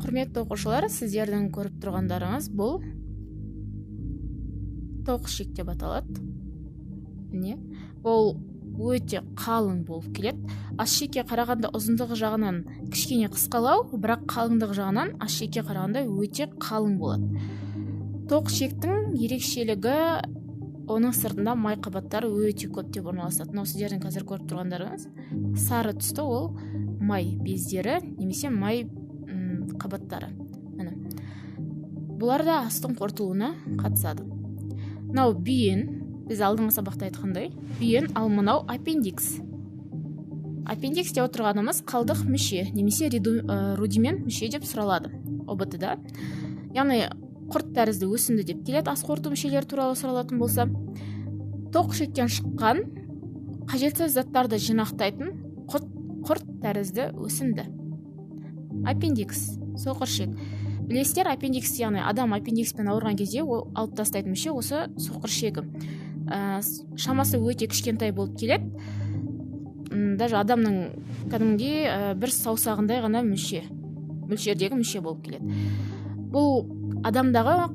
Құрметті оқушылар, сіздердің көріп тұрғандарыңыз бұл тоқ ішек деп аталады. Міне, ол өте қалың болып келеді. Ас ішекке қарағанда ұзындығы жағынан кішкене қысқалау, бірақ қалыңдығы жағынан ас ішекке қарағанда өте қалың болады. Тоқ ішектің ерекшелігі оның сыртында май қабаттары өте көптеп орналасады. Мынау сіздердің қазір көріп тұрғандарыңыз сары түсті, ол май бездері немесе май қабаттары. Міне. Бұлар да астың қорытылуына қатысады. Мынау бүйен, біз алдыңғы сабақта айтқандай, бүйен, ал мынау аппендикс. Аппендикс деп отырғанымыз қалдық мүше немесе рудимент мүше деп сұралады ҰБТ-да. Яғни құрт тәрізді өсінді деп келеді ас қорыту мүшелері туралы сұралатын болса. Тоқ ішектен шыққан қажетсіз заттарды жинақтайтын құрт тәрізді өсінді. Аппендикс, соқыр ішек. Білесіздер, аппендикс, яғни адам аппендикспен ауырған кезде ол алып тастайтын мүше осы соқыр ішегі. Шамасы өте кішкентай болып келеді. Даже адамның кәдімгідей бір саусағындай ғана мүше, мөлшердегі мүше болып келеді. Бұл адамдағы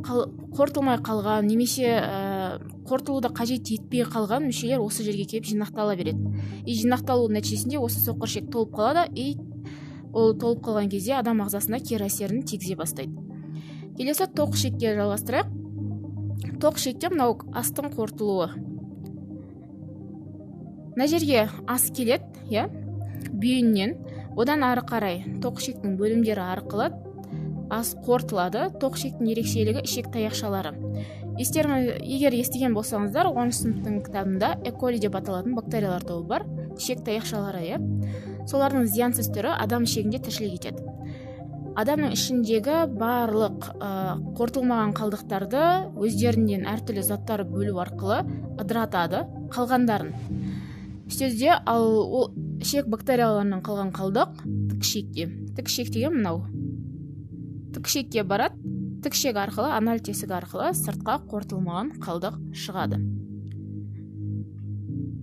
қорытылмай қалған немесе қорытылуды қажет етпей қалған мүшелер осы жерге келіп жинақтала береді. И жинақталу нәтижесінде осы соқыр ішек толып қалады, и ол толып қалған кезде адам ағзасына кері әсерін тигізе бастайды. Келесі тоқ ішекке жалғастырайық. Тоқ ішекте мынау астың қорытылуы. Мына жерге ас келеді, иә, бүйеннен. Одан ары қарай тоқ ішектің бөлімдері арқылы ас қорытылады. Тоқ ішектің ерекшелігі ішек таяқшалары. Егер естіген болсаңыздар, 10 сыныптың кітабында Э. коли деп аталатын бактериялар тобы бар, ішек таяқшалары, иә. Солардың зиянсыз түрі адам ішегінде тіршілік етеді. Адамның ішіндегі барлық қорытылмаған қалдықтарды өздерінен әртүрлі заттар бөлу арқылы ыдыратады қалғандарын. Сөзде, ал ол ішек бактерияларынан қалған қалдық тік ішекке. Тік ішек деген мынау. Тік ішекке барады, тік ішек арқылы, анал тесігі арқылы сыртқа қорытылмаған қалдық шығады.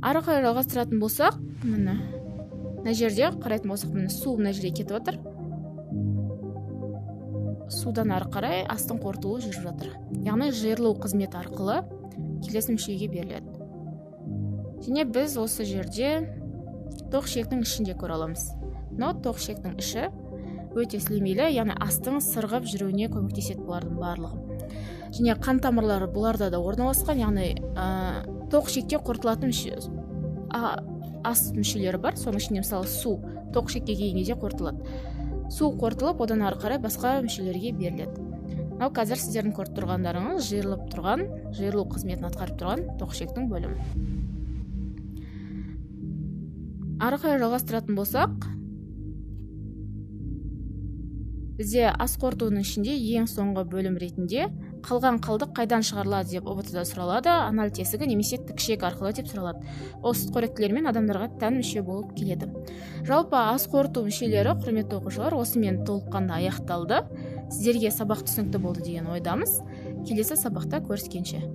Ары қарай жалғастыратын болсақ, міне, мына жерде қарайтын болсақ, міне су мына жерде кетіп жатыр. Судан ары қарай астың қорытылуы жүріп жатыр. Яғни жиырылу қызметі арқылы келесі мүшеге беріледі. Және біз осы жерде тоқ ішектің ішінде көре аламыз. Мынау тоқ ішектің іші өте сілемейлі, яғни астың сырғып жүруіне көмектеседі бұлардың барлығы. Және қан тамырлары бұларда да орналасқан, яғни тоқ ішекте қорытылатын ас мүшелері бар, соның ішінде мысалы су тоқ ішекке келген кезде қорытылады. Су қорытылып, одан ары қарай басқа мүшелерге беріледі. Мынау қазір сіздердің көріп тұрғандарыңыз жиырылып тұрған, жиырылу қызметін атқарып тұрған тоқ ішектің бөлімі. Ары қарай жалғастыратын болсақ, бізде ас қорытудың ішінде ең соңғы бөлім ретінде қалған қалдық қайдан шығарылады деп ҰБТ-да сұралады, анал тесігі немесе тік ішек арқылы деп сұралады. Ол сүтқоректілер мен адамдарға тән мүше болып келеді. Жалпы ас қорыту мүшелері, құрметті оқушылар, осымен толыққанды аяқталды. Сіздерге сабақ түсінікті болды деген ойдамыз. Келесі сабақта көріскенше.